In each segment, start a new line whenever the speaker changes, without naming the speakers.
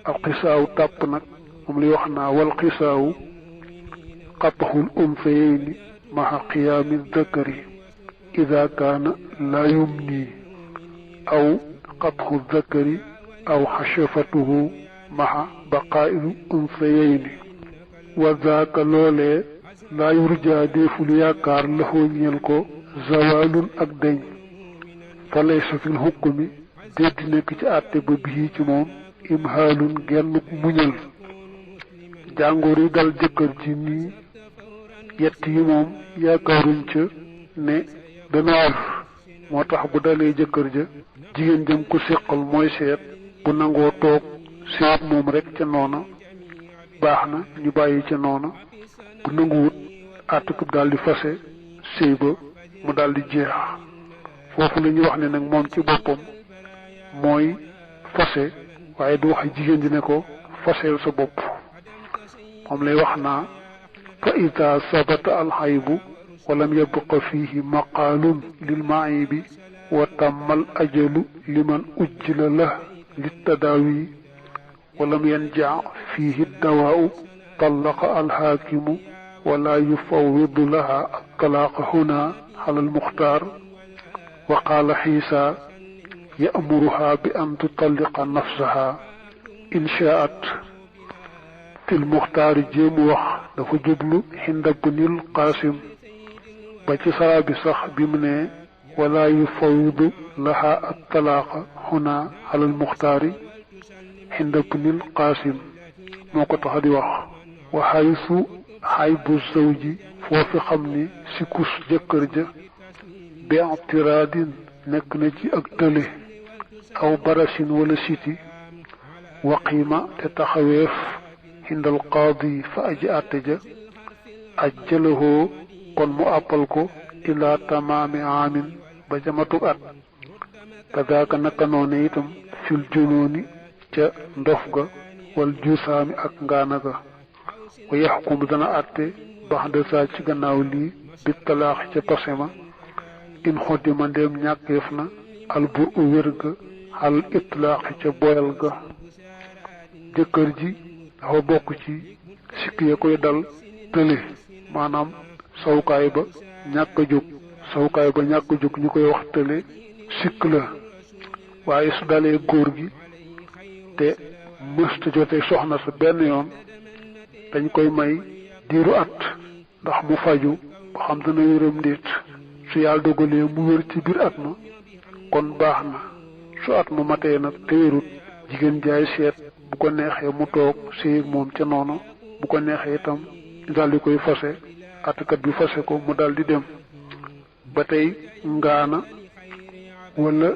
alxisaawu tàpp nag moom li wax naa wal xisaawu qatxul unsayayni maxa qiyaami zakari ida kaana laa yumni aw qatxu zakari aw xashafatuhu maxa baqaa'ilu unsayayni wa zaaka loolee laa yurjaa déeful yaakaar laxoo ñeel ko zawaalun ak deñ fa laysa fil xukmi déddi nekk ci àtte ba bii ci moom imhaalun genn muñal jàngoor yi dal jëkkër ji nii yett yi moom yaakaaruñ ca ne dana wér moo tax bu dalee jëkkër ja jigéen jëm ko séqal mooy seet bu nangoo toog seet moom rek ca noona baax na ñu bàyyi ca noona bu nanguwut àttakub daal di fase sëy ba mu daal di jeex foofu la ñuy wax ne nag moom ci boppam mooy fase waaye du wax jigéen ji ne ko faseel sa bopp moom lay wax naa fa ida sabata alxaybu walam yabqa fihi maqaalun lil maibi wa tammal ajalu liman ujjila la littadaawi walam yanja fihi dawaau tallaqa alxaakimu wala yufawidu laha altalaaqa huna ala almuxtaar wa qaala xiisa ya'muruha bi an tutalliqa nafsaha in shaat fil muxtaari jéemu wax dafa jublu xinda bunil qaasim ba ci saraa bi sax bi mu ne wala yufawidu laha at-talaaqa huna alal muxtaari xinda bunil qaasim moo ko tax di wax wa xaysu xaybu zawji foofi xam ni sikkus jëkkër ja bi i'tiraadin nekk na ci ak tële aw barasin wala siti waqiima te taxaweef hindal qaadi fa aji àtte ja ajjalahoo kon mu àppal ko ilaa tamaami aamin ba jamatug at kadaaka naka noone itam fil junooni ca ndof ga wal juusaami ak ngaana ga wa yaxkum dana àtte baxda saa ci gannaaw lii bi talaaxi ca pasema in xoddima ndéem ñàkkeef na albur u wér ga xal itlaaxi ca boyal ga jëkkër ji dafa bokk ci sikk ya koy dal tële maanaam sawukaay ba ñàkk a jóg sawukaay ba ñàkk a jóg ñu koy wax tële sikk la waaye su dalee góor gi te mësta jote soxna sa benn yoon dañ koy may diiru at ndax mu faju ba xam dana wéram ndéet su yàlla dogalee mu wér ci biir at ma kon baax na su at ma matee nag te wérut jigéen jaay seet bu ko neexee mu toog séy moom ca noonu bu ko neexee itam daal di koy fase àttekat bi fase ko mu daal di dem ba tey ngaana wala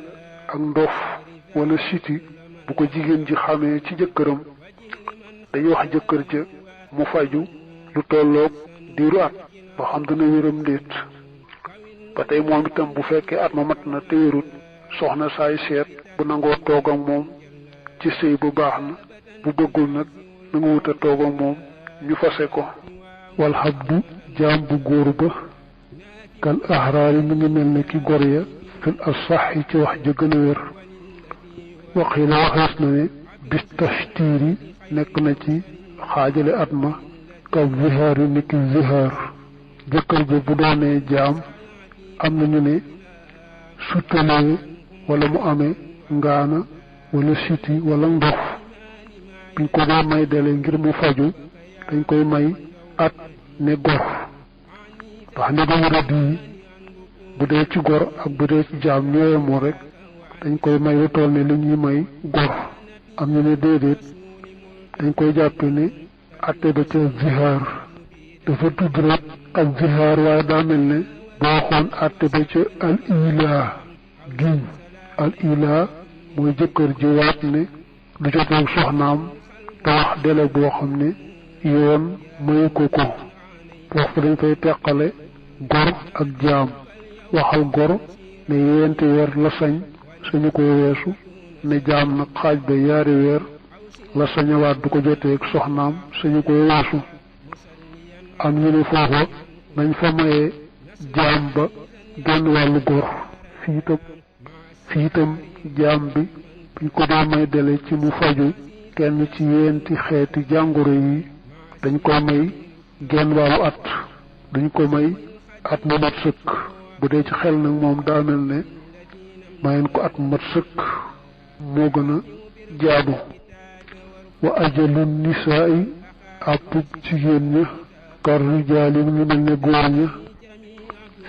ak ndof wala siti bu ko jigéen ji xamee ci jëkkëram dañuy wax jëkkër ja mu faju lu tolloog diiru at ba xam dana wéram ndéet ba tey moom itam bu fekkee at ma mat na te wérut soxna saay seet bu nangoo toog ak moom ci sëy bu baax na bu bëggul nag na nga wut a toog ak moom ñu fase ko wal xabdu jaam bu góor ba kal ahraari mi ngi mel ne ki gor ya fil asaxi ci wax ja gën a wér waxi la waxees na ne bis tashtiiri nekk na ci xaajale at ma ka zihaar yi ni ki zihaar jëkkër ja bu doonee jaam am nañu ne su tëlee wala mu amee ngaana wala siti wala ndof biñ ko dee may dele ngir mu faju dañ koy may at ne gor ndax ne dañu rëdd yi bu dee ci gor ak bu dee ci jaam ñooyemoo rek dañ koy may lu toll ne li ñuy may gor am ñu ne déedéet dañ koy jàppe ne atte ba ca zihaar dafa tudd rek ak zihaar waaye daa mel ne boo xoon atte ba ca al ilaa giñ al ilaa mooy jëkkër ji waat ne du joteeg soxnaam te wax dele boo xam ne yoon mayu ko ko foofu dañ koy teqale gor ak jaam waxal gor ne yeenti weer la sañ suñu ko weesu ne jaam nag xaaj ba yaari weer la sañawaat du ko joteeg soxnaam suñu ko weesu am ñu ne foofa nañ fa mayee jaam ba genn wàllu gor fii itam jaam bi ñu ko dee may dele ci mu faju kenn ci yenti xeeti jàngoro yi dañ ko may genn wàllu at dañ ko may at mu mat sëkk bu dee ci xel nag moom daa mel ne mayen ko at mu mat sëkk moo gën a jaadu wa ajalu nisaa'i àppub jigéen ña kar rijaali ñu mel ne góor ña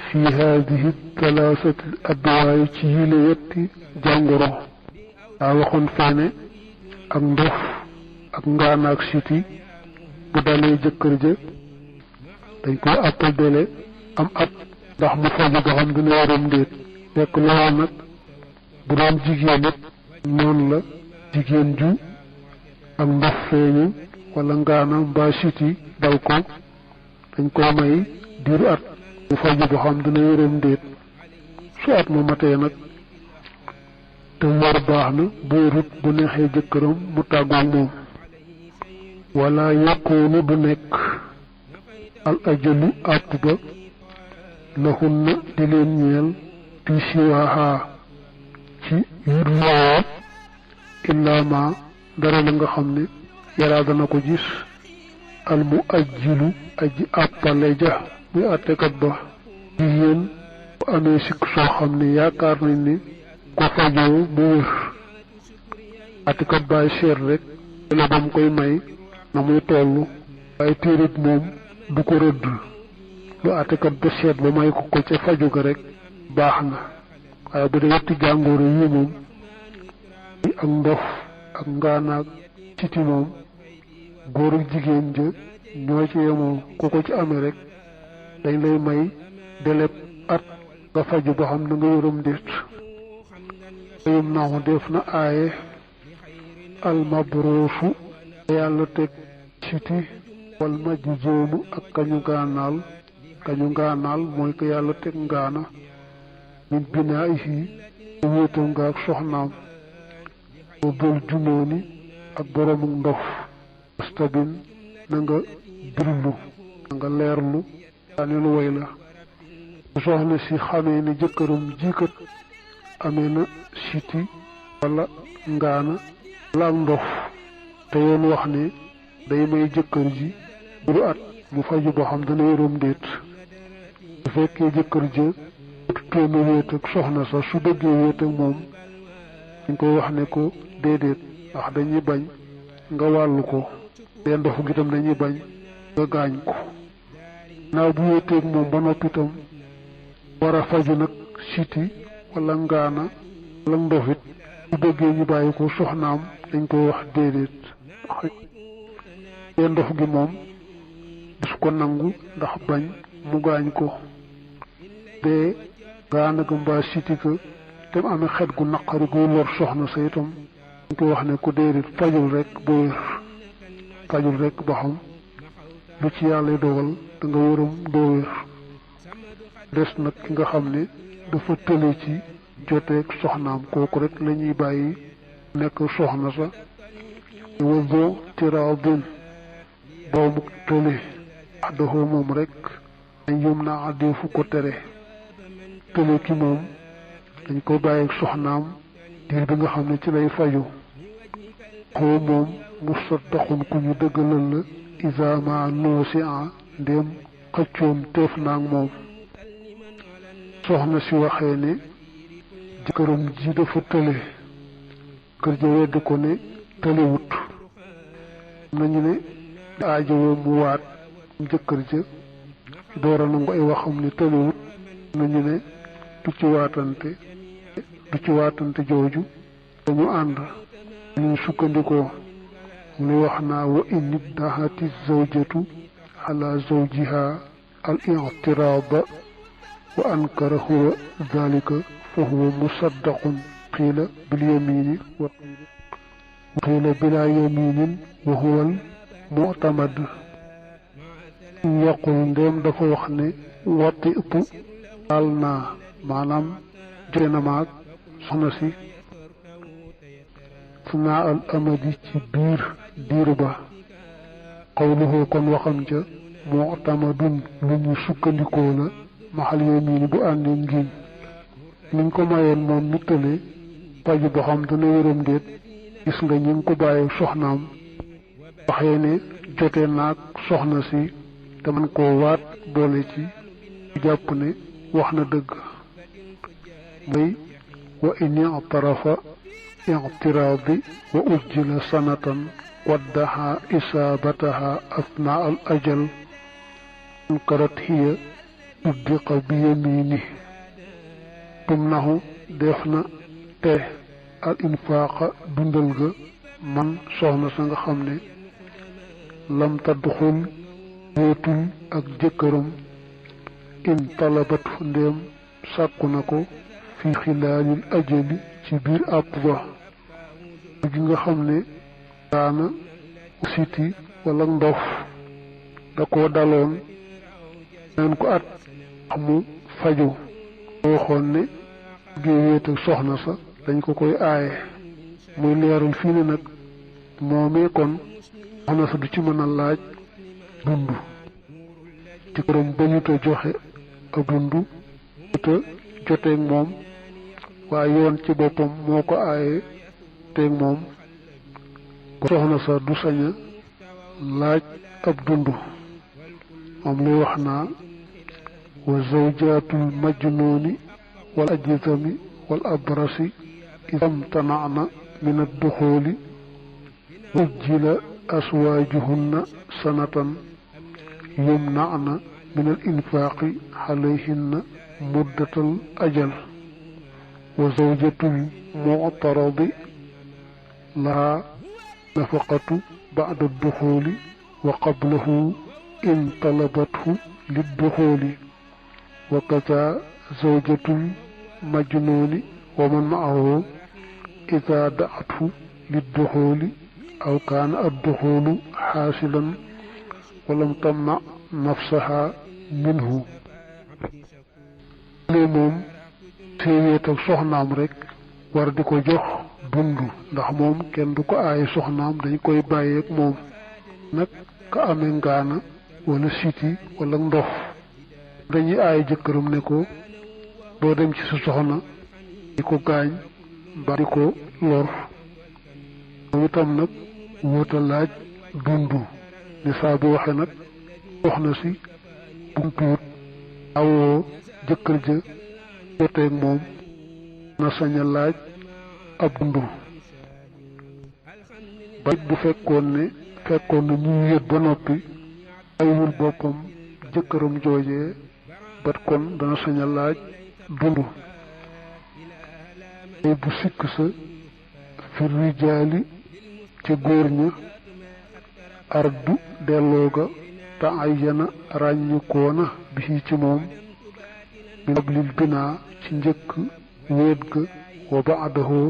fi haadihi talaasati adwaay ci yile yetti jàngoro daa waxoon feene ak ndof ak ngaanaak siti bu dalee jëkkër ja dañ koy àppal dele am at ndax mu faju ba xam dina waram ndéet fekk loolu nag bu doon jigéen it noonu la jigéen ju ak ndof feeñu wala ngaana mbaa siti dal ko dañ koo may diiru at mu faju ba xam dina waram ndéet su at ma matee nag te war baax na boorut bu neexee jëkkëram mu tàggoog moom wala yàquunu du nekk al ajalu àpp ba lahunna di leen ñeel fi siwaaha ci yur loo illaa ma dara la nga xam ne yaraa dana ko gis al mu ajjilu aji àppale ja muy àttekat ba jigéen bu amee sikk soo xam ne yaakaar nañ ni ko fajoo mu wér àttekat baay seet rek la ba mu koy may na muy tollu waaye téerit moom du ko rëdd lu àttekat ba seet ba may ko ca faju ga rek baax na waaye bu dee yetti jàngoro yi moom ak ndof ak ngaanaak siti moom góor ak jigéen ja ñoo ci yemoo ku ko ci amee rek dañ lay may deleb at nga faju ba xam na nga yërëm ndéet yum naxu def na aaye almabruusu yàlla teg siti wal majzuumu ak kañu ngaanaal mooy ko yàlla teg ngaana min binaa'ihi wéetam nga ak soxnaam ba bël junooni ak boroomu ndof astabin na nga birlu na nga leerlu daaneel woy la bu soxna si xamee ne jëkkëram jiikat amee na siti wala ngaana wala ak ndof te yoon wax ne day may jëkkër ji buru at mu faju boo xam dana yërëm déet bu fekkee jëkkër ja tutoona wéet ak soxna sax su bëggee wéet ak moom dañ koy wax ne ko déedéet ndax dañuy bañ nga wàllu ko dee ndofu gi tam dañuy bañ nga gaañ ko naaw bu wéeteeg moom ba noppi itam war a faju nag siti wala ngaana wala ndofit bu bëggee ñu bàyyi ko soxnaam dañ koy wax déedéet dee ndof gi moom dis ko nangu ndax bañ mu gaañ ko dee ngaana ga mbaa siti ka te mu amee xet gu naqari guy lor soxna sa itam dañ koy wax ne ko déedéet fajul rek ba wér fajul rek ba xam lu ci yàlla dogal da nga wëram doo wér des nag ki nga xam ne dafa tële ci joteeg soxnaam kooku rek la ñuy bàyyi nekk soxna sa wazo tiraadin doomu tële wax dafa moom rek dañ yum naa addeefu ko tere tële ki moom dañ ko bàyyi soxnaam diir bi nga xam ne ci lay faju xoo moom musaddaxun ku ñu dëggalal la isama noosi a ndéem xëccoom teef naag moom soxna si waxee ne jëkkëram ji dafa tële kër ja weddi ko ne tëlewut nañu ne aajowoo mu waat jëkkër ja doora nangu ay waxam ne tëlewut nañu ne du ci waatante jooju dañu ànd ñu sukkandikoo mu wax naa wa in iddahati zawjatu ala zawjiha al i'tirada wa ankara huwa dhalika fa huwa musaddaqun qiila bil yamini wa qiila bila yaminin wa huwa al mu'tamad yaqul ndéem dafa wax ne watitu daal naa maanaam jote na maag soxna si sunaa al amadi ci biir diir ba qawluhu kon waxam ja mu'tamadun lu ñu sukkandikoo la maxal yamini bu àndee ngiñ liñ ko mayoon moom mi tële paju ba xam dana wéram déet gis nga ñi ngi ko bàyyi soxnaam waxee ne jote naag soxna si te man koo waat boole ci jàpp ne wax na dëgg mooy wa in i'tarafa i'tiraadi wa ujjila sanatan waddaha isaabataha asna al ajal ankarat hiya tuddiqa bi yamini tumnahu def na te al infaaqa dundal ga man soxna sa nga xam ne lam tadxul wéetul ak jëkkëram in talabat fu ndéem sàkku na ko fi xilaalil ajali ci biir àpp ba gi nga xam ne daana siti wala ndof da koo daloon neen ko at mu faju waxoon ne gi wéet ak soxna sa dañ ko koy aaye muy leeral fii ne nag moomee kon soxna sa du ci mën a laaj dund ci këram bañu te joxe ak dund te joteeg moom waaye yoon ci boppam moo ko aaye teeg moom ko soxna sa du saña laaj ab dund moom lay wax naa wa zawjaatul majnuuni wal ajzami wal abrasi idam tana'na min ad-duxuuli ujjila aswaajuhunna sanatan yumna'na min al-infaaqi alayhinna muddatal ajal wa zawjatul mu'taradi laha nafaqatu ba'da ad-duxuuli wa qablahu in talabathu lid-duxuuli wa kaza zawjatul majnuuni wa man ma'ahu idha da'athu lid-duxuuli aw kaana ad-duxuulu xaasilan wa lam tamna nafsaha minhu lée moom séeréet ak soxnaam rek war di ko jox dund ndax moom kenn du ko aaye soxnaam dañ koy bàyyeeg moom nag ka amee ngaana wala siti wala ndof dañuy aaye jëkkëram ne ko doo dem ci sa soxna di ko gaañ ba di ko lor moom itam nag wuuta laaj dund ni saa bu waxe nag soxna si buntuut awoo jëkkër ja joteeg moom na sañ a laaj ab dund ba it bu fekkoon na ñu wéet ba noppi aywul boppam jëkkëram joojee bat kon dana sañ a laaj dund ay bu sikk sa fi rijaali ca góor ña ardu delloo ga te ay yana ràññikoona bi ci moom min qablil binaa ci njëkk wéet ga wa baadahoo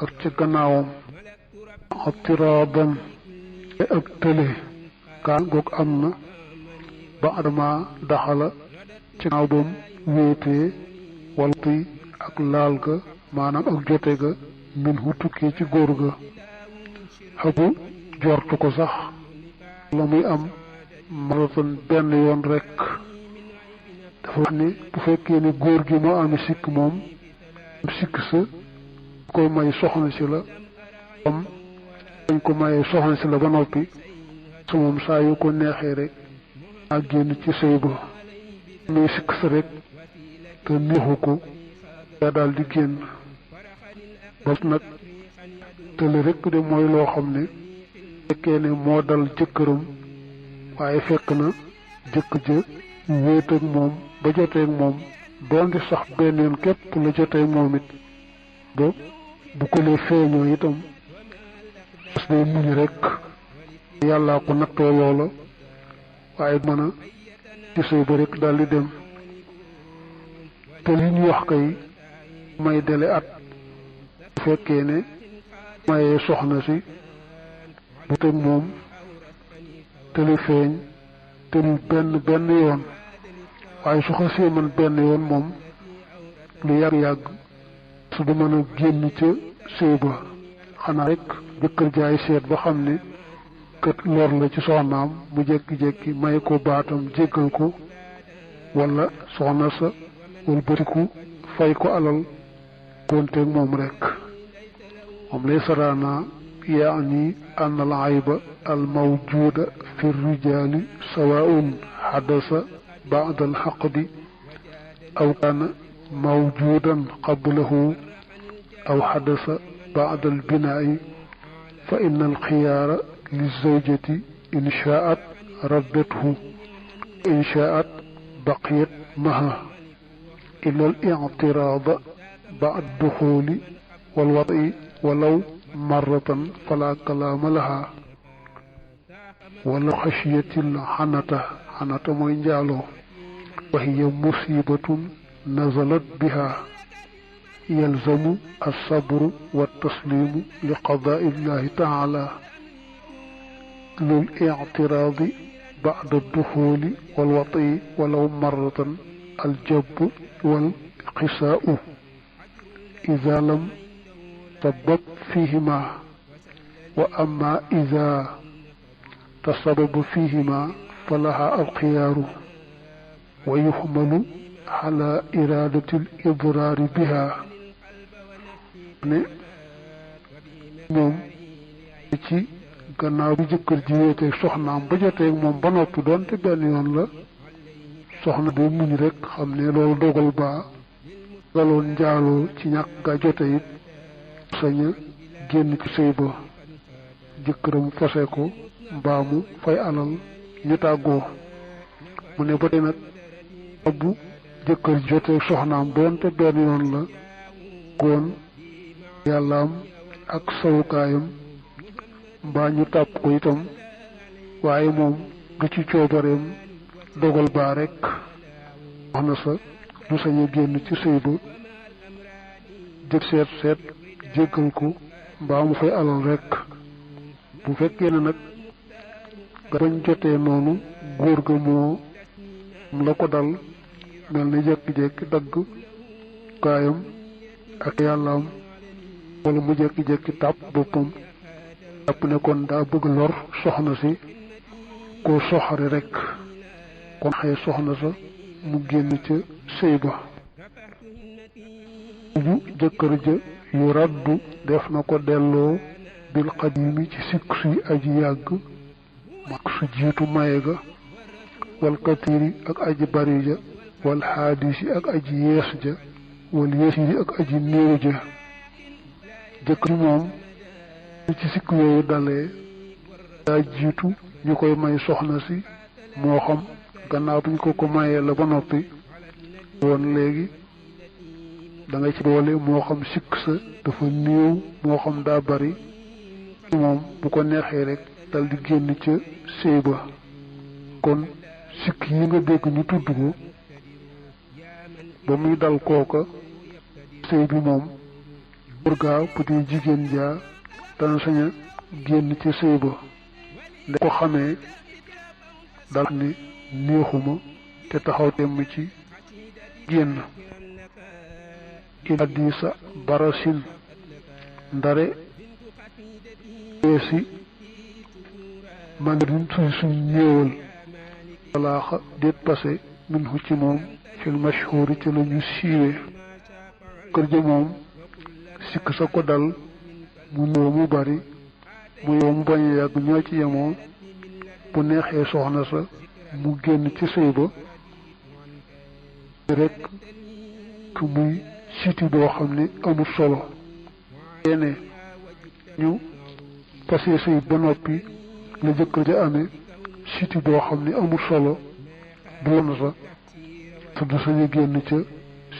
ak ca gannaawam attiraadan te ak tële kaan goog am na baadama daxala ci gannaaw bam wéetee walti ak laal ga maanaam ak jote ga min hu tukkee ci góor ga xabu jortu ko sax la muy am maratan benn yoon rekk dafa wax ne bu fekkee ne góor gi moo ami sikk moom sikk sa koy may soxna si la am dañ ko mayee soxna si la ba noppi su moom saa yu ko neexee rek ak génn ci sëy ba muy sikk sa rek te neexu ko yaa daal di génn ba nag tële rek de mooy loo xam ne fekkee ne moo dal jëkkëram waaye fekk na jëkk ja wéet ak moom ba joteeg moom doon di sax benn yoon képp la joteeg moom it ba bu ko lee feeñoo itam parce que muñ rek yàllaa ko nattoo loola waaye mën a ci sëy ba rek daal di dem te li ñu wax kay may dele at bu fekkee ne mayee soxna si bu teg moom tëli feeñ tëli benn yoon waaye su xasee man benn yoon moom lu yàgg-yàgg su du mën a génn ca sëy ba xanaa rek jëkkër jaay seet ba xam ne kët lor la ci soxnaam mu jekki-jekki may ko baatam jéggal ko wala soxna sa wala bëtiku fay ko alal konteeg moom rek ليس رانا يعني أن العيب الموجود في الرجال سواء حدث بعد الحقد أو كان موجودا قبله أو حدث بعد البناء، فإن الخيار للزوجة إن شاءت ردته إن شاءت بقيت معه، إلا الاعتراض بعد الدخول والوضع ولو مرة فلا كلام لها، ولو خشية الحنة موي نجالو وهي مصيبة نزلت بها يلزم الصبر والتسليم لقضاء الله تعالى. للاعتراض بعد الدخول والوطي ولو مرة الجب والقساء إذا لم تسبب فيهما، وأما إذا تسبب فيهما فلها الخيار، ويحمل على إرادة الإضرار بها. ñoom ci gannaaw bi jëkkër ji wéeteeg soxnaam ba joteeg moom ba noppi doonte benn yoon la, soxna day muñ rek xam ne loolu dogal baa galoon njaaloo ci ñàkk ga jote it saña génn ci sëy ba, jëkkëram fase ko mbaa mu fay alal ñu tàggoo. mu ne ba tey nag bu jëkkër ji joteeg soxnaam doonte benn yoon la goon yàllaam ak sawukaayam mbaa ñu tàpp ko itam, waaye moom du ci coobareem dogal baa rek wax na sa du sañ a génn ci sëy ba, jëkk seet jéggal ko mbaa mu fay alal rek. bu fekkee ne nag bañ jotee noonu góor ga moo la ko dal mel ni jekki-jekki dagg kaayam ak yàllaam, wala mu jekki-jekki tàpp boppam jàpp ne kon daa bëgg lor soxna si, koo soxari rek kon xëy soxna sa mu génn ca sëy ba. ju jëkkër ja yu raddu def na ko delloo bil qadimi ci sikk suy aji yàgg mak su jiitu maye ga, wal katiri ak aji bari ja, wal xaadisi ak aji yees ja, wal yasiri ak aji néew ja. jëkkër moom ci sikk yooyu dalee daa jiitu ñu koy may soxna si, moo xam gannaaw buñ ko mayee la ba noppi woon léegi da nga ci boole moo xam sikk sa dafa néew moo xam daa bari, moom bu ko neexee rek dal di génn ca sëy ba. kon sikk yi nga dégg ñu tudd ko ba muy dal kooka sëy bi moom góor gaa bu dee jigéen jaa dana sañ a génn ci sëy ba nda ko xamee dal ni neexuma te taxaw temm ci génn. hadisa barasin ndare weesi mandarin suñ ñéewal walaaxa déet pase min hu ci moom fil mashhuri ci lañu siiwee. kër ja moom sikk sa ko dal mu ñëw mu bari mu yow mu bañ a yàgg ñoo ci yemoo, bu neexee soxna sa mu génn ci sëy ba rek ku muy siti boo xam ne amul solo. yéene ñu passé sëy ba noppi la jëkkër ja amee siti boo xam ne amul solo bu woon sa te du sañ a génn ca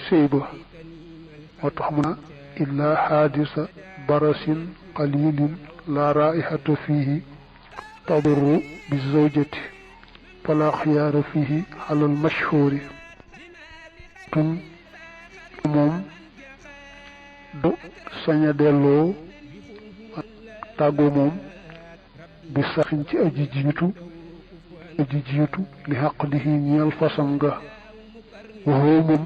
sëy ba. moo tax mu na illaa xaadisa barasin qalilin la raihata fihi tadurru bi zawjati fala xiyaara fihi ala al mashhuri. tun moom du sañ a delloo tàggoo moom bi saxin ci aji jiitu li xaq di ñeel fasam nga waxoo moom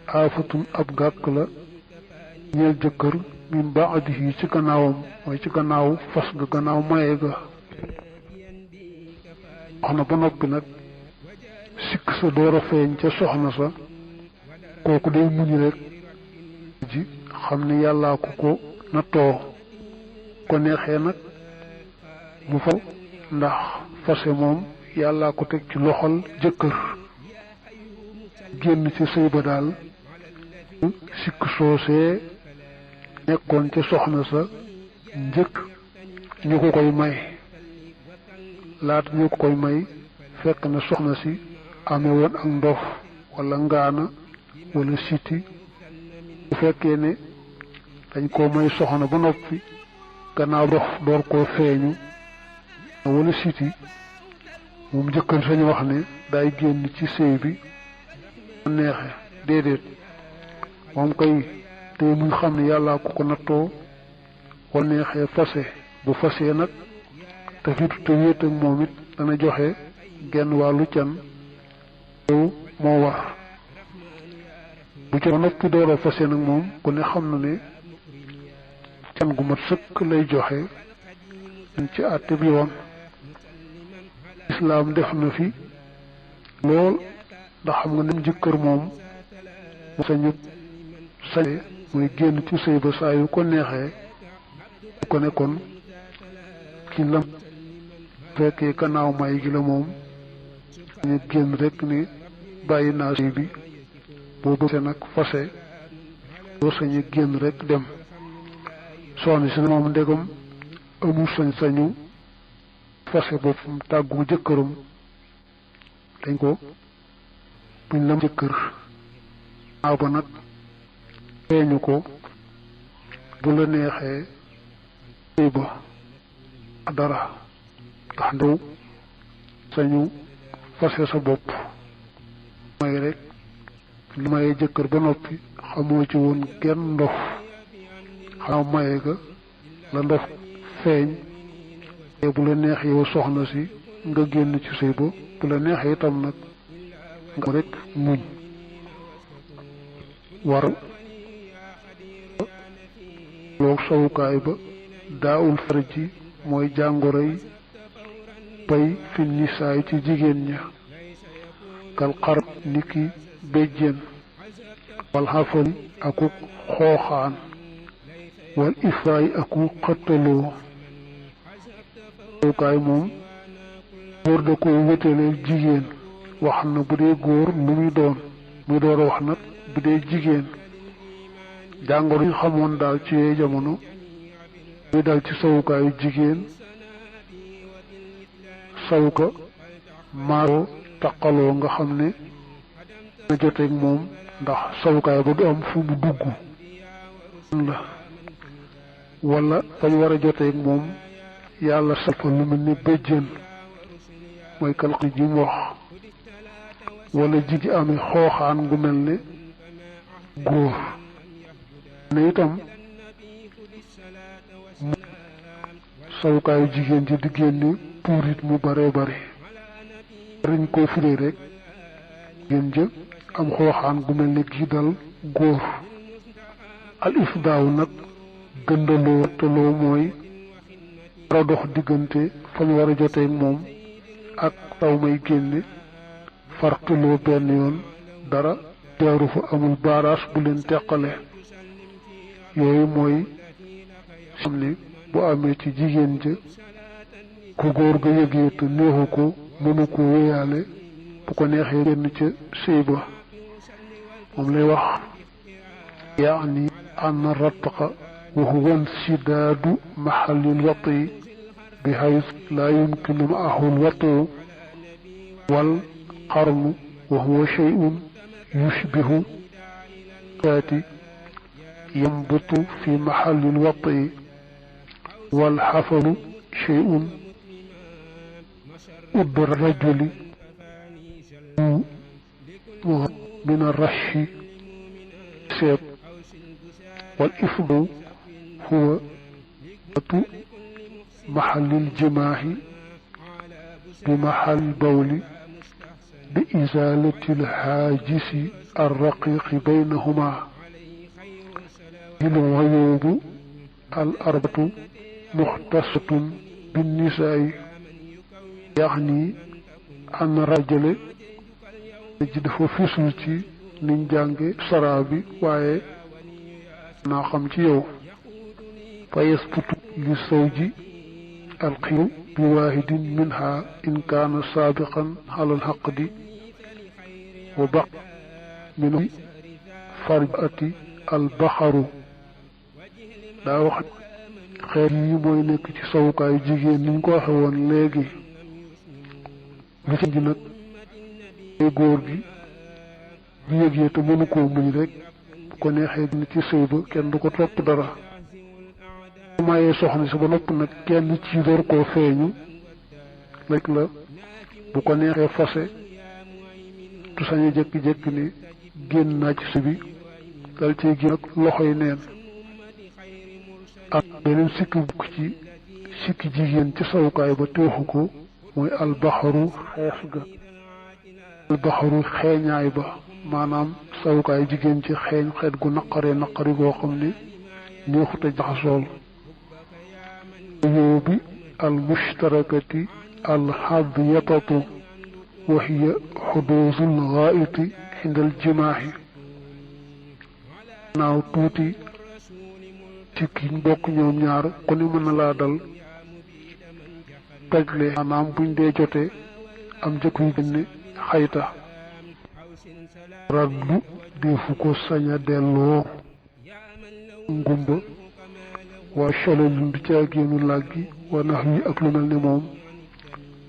aafatun ab gàkk la ñeel jëkkër min baadihi ci gannaawam, mooy ci gannaaw fas ga gannaaw maye ga. wax na ba noppi nag sikk sa door a feeñ ca soxna sa, kooku day muñ rek ji xam ni yàllaa ko nattoo ko neexee nag mu fa ndax fase moom yàllaa ko teg ci loxol jëkkër génn ci sëy ba daal sikk soosee nekkoon ca soxna sa njëkk ñu ko koy may laata ñu ko koy may fekk na soxna si amee woon ak ndof wala ngaana wala siti bu fekkee ne dañ koo may soxna ba noppi gannaaw dox door koo feeñu wala siti moom jëkkër sañu wax ne day génn ci sëy bi neexe déedéet moom kay te muy xam ne yàllaa ko nattoo wala neexee fase bu fasee nag te fitu te wéet ak moom it dana joxe genn wàllu can yow moo war bu ca noppi door a fase nag moom ku ne xam na ne can gu mat sëkk lay joxe ci àtte bi yoon islaam def na fi lool ndax xam nga nem jëkkër moom sañu sañe muy génn ci sëy ba saa yu ko neexee ko ne kon ci lam fekkee gannaaw may gi la moom ñu génn rek ni bàyyi naa sëy bi boo bëgg nag fase boo sañu génn rek dem soxna si moom ndegam amul sañ-sañu fase boppam tàggu jëkkëram dañ ko buñ lam jëkkër naaw ba nag feeñu ko bu la neexee sëy ba dara ndax ndew sañu fase sa bopp may rek lu mayee jëkkër ba noppi xamoo ci woon genn ndof xaw maye ga la ndof feeñ te bu la neex yow soxna si nga génn ci sëy ba bu la neexee itam nag nga rek muñ war loog sowukaay ba daawul farji mooy jàngoroy bay fi nisaay ci jigéen ña kal xar niki béjjén wal xafali aku xooxaan wal ifraay aku xëttaloo sowukaay moom góor da koy wétaleel jigéen wax na bu dee góor lu muy doon muy door a wax nag bu dee jigéen jàngoro ñu xamoon daal ci yee jamono muy dal ci sawukaayu jigéen sawuka maaroo taqaloo nga xam ne na joteeg moom ndax sawukaay ba du am fu mu dugg la wala fañ war a joteeg moom yàlla safa lu mel ni béjjën mooy kalqi ji mu wax wala jigi amee xooxaan gu mel ne góor ne itam sawukaayu jigéen ji di génne puurit mu bare bare dañ koo firee rek jigéen ja am xooxaan gu mel ne gii dal góor al ifdaaw nag gëndaloo teloo mooy war a dox diggante fañ war a joteeg moom ak taw may génne farqiloo benn yoon dara jaaru fa amul baaraas bu leen teqale yooyu mooy xam ne bu amee ci jigéen ja ku góor ga yëgee te neexu ko mënu ko wéyaale bu ko neexee génn ca sëy ba moom lay wax yaani an ratqa wa huwa insidaadu mahallil wati bi hays laa yumkinu maahu lwatu wal qarnu wa huwa shay'un yushbihu kaati yambutu fi mahallil wati wal xafalu shay'un ud rajuli min arrashi seet wal ifdu huwa atu mahallil jimaahi bi mahall bawli bi izaalati alhaajisi arraqiqi baynahuma il uyuubu al arbatu muxtasatun binnisaai yaxni an rajale ji dafa fisul ci niñ jànge saraa bi waaye naa xam ci yow fa yasbutu للزوج القيام بواحد منها إن كان سابقا على العقد وبقى من فربأة البحر daa wax xeet yi mooy nekk ci sawukaayu jigéen ni ñu ko waxe woon léegi li ci nag ay góor gi bu yëgee te mënu koo muñ rek bu ko neexee ni ci sëy ba kenn du ko topp dara bu mayee soxna si ba nopp nag kenn ci door koo feeñu rek la bu ko neexee fase tu sañ a jékki-jékki ni génn naa ci sëy bi dal ciy génn ak loxoy neen ak beneen sikki bukk ci sikki jigéen ci sawukaay ba teexu ko mooy albaxaru xees ga albaxaru xeeñaay ba maanaam sawukaay jigéen ci xeeñ xeet gu naqari goo xam ne neexute jaxasool yoo bi almushtarakati alxadiyatatu wa hiya xuduusul gaaiti xindal jimaahi naaw tuuti ci ki bokk ñoom ñaar ku ne mën na laa dal tojle maanaam buñ dee jotee am jëkk yu génne xayta raddu defu ko sañ a delloo ngumba waa chalolin du caa génnu làggi wa nax yi ak lu mel ne moom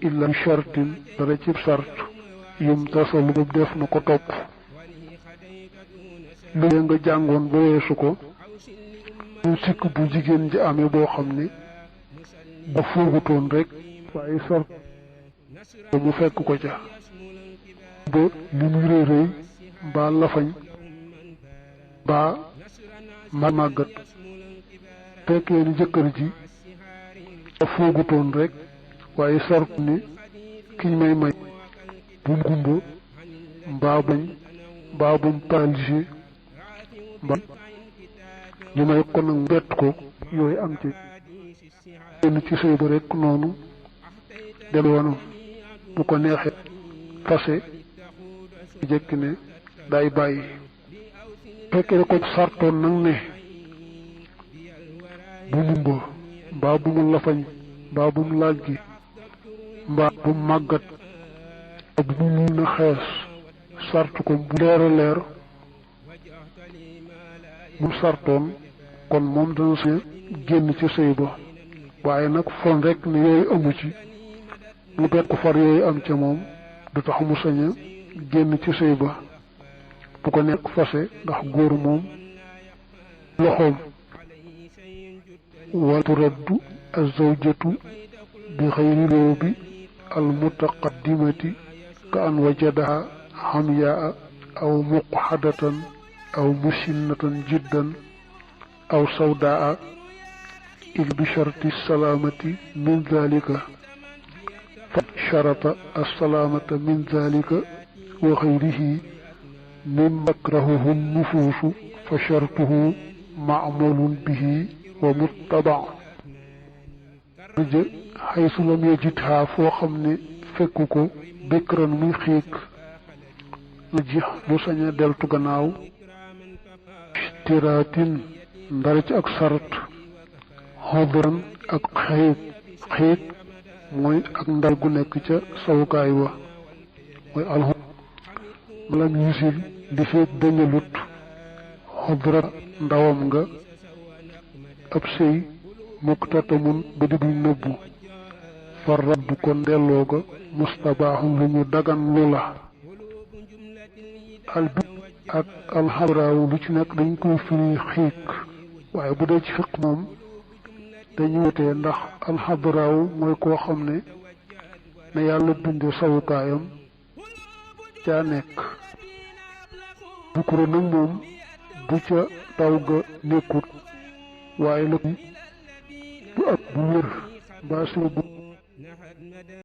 illa shartin dara ci sart yum tasalu boobu def na ko topp lu nga jàngoon ba weesu ko ñu sikk bu jigéen ji amee boo xam ne ba foogutoon rek waaye sart mu fekk ko ca ba li muy rëy rëy mbaa lafañ mbaa màggat fekkee ni jëkkër ji ba foogutoon rek waaye sart ni kiñ may bu mu gumba mbaa bu mu paralysé mbaa ñu may ko nag bett ko yooyu am ci génn ci sëy ba rek noonu del woonam bu ko neexee fase jëkki ne day bàyyi fekkee ko sartoon nag ne bu mu mba mbaa bu mu lafañ mbaa bu mu laaj gi mbaa bu mu màggat ak bu mu na xees sart ko bu leer a leer mu sartoon kon moom dana si génn ci sëy ba waaye nag fon rek ne yooyu amu ci mu bet ko far yooyu am ca moom du tax mu sañ a génn ci sëy ba bu ko nekk fase ndax góor moom loxoom wal turaddu azawjatu bi xayri loobi almutaqaddimati ka an wajadaha xamyaa aw muqxadatan aw musinnatan jiddan aw sawdaa il bi sharti salaamati min dalika fa sharata assalaamata min dalika wa xayrihi min makrahuhu nufuusu fa shartuhu macmalun bihi wa muttaba jë xaysu lam yajidha foo xam ne fekku ko bikran muy xiik la ji lu sañ a deltu gannaaw istiraatin ndara ci ak sart xodran ak xiit mooy ak ndal gu nekk ca sawukaay wa mooy alxu malam yusil li feet dañalut xodra ndawam nga ab sëy muktatamun ba di duñ nëbbu far raddu kon delloo ga mustabaaxum lu ñu dagan lu la albi ak alxabraawu lu ci nekk dañ koy firi xiik waaye bu dee ci fiq moom dañu wutee ndax alxabraawu mooy koo xam ne yàlla binde sawukaayam caa nekk bukura nag moom bu ca taw ga nekkut waaye la bu ab bu wér mbaa si bu